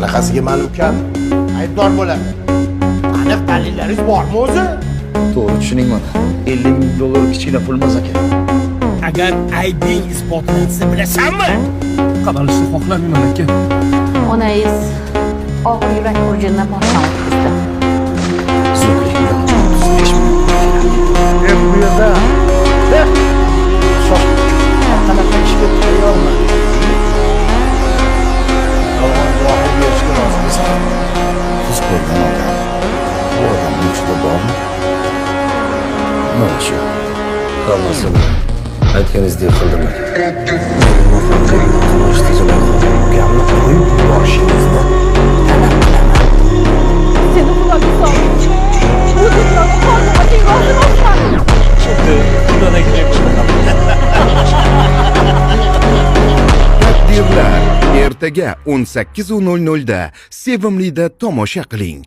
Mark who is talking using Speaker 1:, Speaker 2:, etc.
Speaker 1: Qanaqasiga mani ukam aybdor bo'ladi? Aniq dalillaringiz bormi o'zi?
Speaker 2: To'g'ri tushuning mani. 50 ming dollar kichkina pul emas, aka.
Speaker 1: Agar aybing isbotlansa, bilasanmi?
Speaker 3: Qamalishni xohlamayman, aka.
Speaker 4: Onangiz og'ir yurak xurujini boshdan o'tkazdi.
Speaker 2: Zuklik 35 ming.
Speaker 1: Bu yerda har qanaqa ishga tayyorman. Yolg'on guvohlik berishga rozimisan?
Speaker 2: Siz ko'rgan odam bu odamning ichida bormi? Nima shu?
Speaker 5: Hammasini aytganingizdek qildim, aka.
Speaker 1: Ukamni qo'yib yuborishingizni talab qilaman.
Speaker 4: Seni Xudoga soldim. Bu dunyoda xohlamasang rozi emasman.
Speaker 3: Undan kerak bo'ldi.
Speaker 6: Taqdirlar ertaga 18:00 da Sevimlida tomosha qiling.